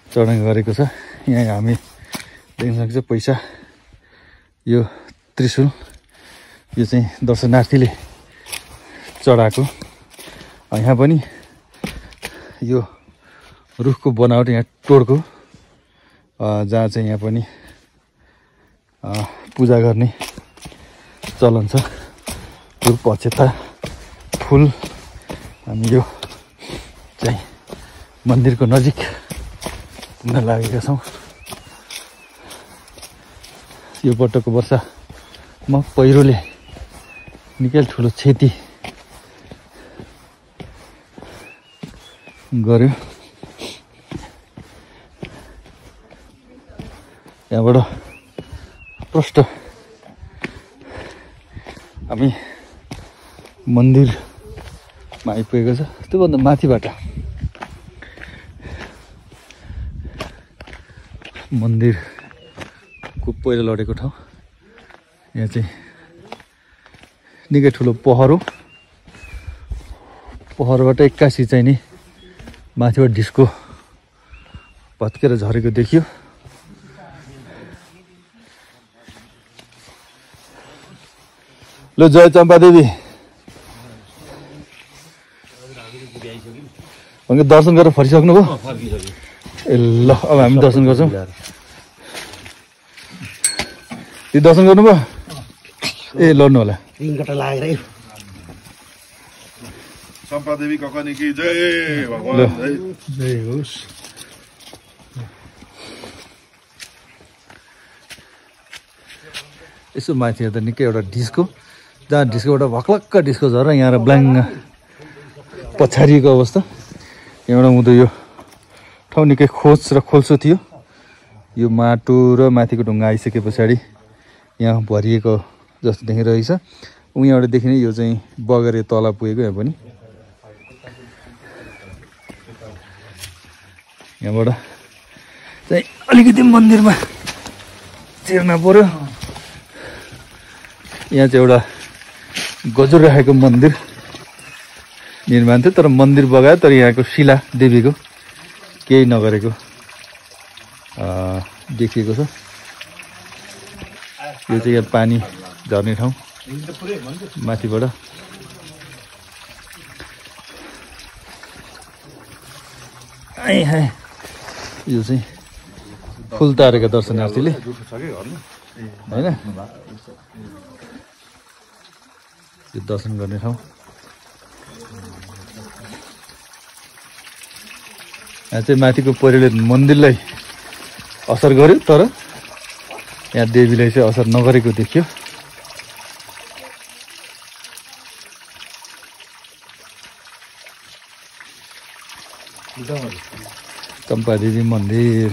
चढाइ गरेको छ। यहाँ हामी देख्न सक्छ पैसा, यो त्रिशूल, यो चाहिँ दर्शनार्थीले चढाएको। यहाँ पनि यो रुखको बनावट यहाँ टोडको, जहाँ चाहिँ यहाँ पनि पूजा गर्ने चलन छ। धूप अक्षता फुल हामी यो चाहिँ मन्दिरको नजिक पुग्न लागेका छौँ। यो पटकको वर्षमा पहिरोले निकै ठुलो क्षति गर्यो। यहाँबाट प्रष्ट हामी मन्दिरमा आइपुगेको छ। त्योभन्दा माथिबाट मन्दिरको पहिरो लडेको ठाउँ। यहाँ चाहिँ निकै ठुलो पहरोबाट एक्कासी चाहिँ नि माथिबाट ढिस्को भत्केर झरेको देखियो। ल जय चम्पादेवी, दर्शन गरेर फर्किसक्नुभयो? ए ल, अब हामी दर्शन गर्छौँ। त्यो दर्शन गर्नुभयो? ए लड्नु होला। चम्पादेवी ककनी की जय, भगवान जय होस्। यसो माथि हेर्दा निकै एउटा डिस्को, जहाँ डिस्कोबाट भक्लक्क डिस्को झरेर यहाँ ब्ल्याङ्ग पछारिएको अवस्था। यहाँबाट हुँदो यो ठाउँ निकै खोज र खोल्सो थियो। यो माटो र माथिको ढुङ्गा आइसके पछाडि यहाँ भरिएको जस्तो देखिरहेछ। यहाँबाट देखिने यो चाहिँ बगेर तल पुगेको। यहाँ पनि यहाँबाट चाहिँ अलिकति मन्दिरमा चिर्न पर्यो। यहाँ चाहिँ एउटा गजुर राखेको मन्दिर निर्माण थियो, तर मन्दिर बगायो। तर यहाँको शिला देवीको केही नगरेको देखिएको छ। यो चाहिँ यहाँ पानी झर्ने ठाउँ माथिबाट। यो चाहिँ फुल तारेका दर्शनार्थीले होइन, यो दर्शन गर्ने ठाउँ। यहाँ चाहिँ माथिको पहिरोले मन्दिरलाई असर गर्यो, तर यहाँ देवीलाई चाहिँ असर नगरेको देखियो। चम्पादेवी मन्दिर।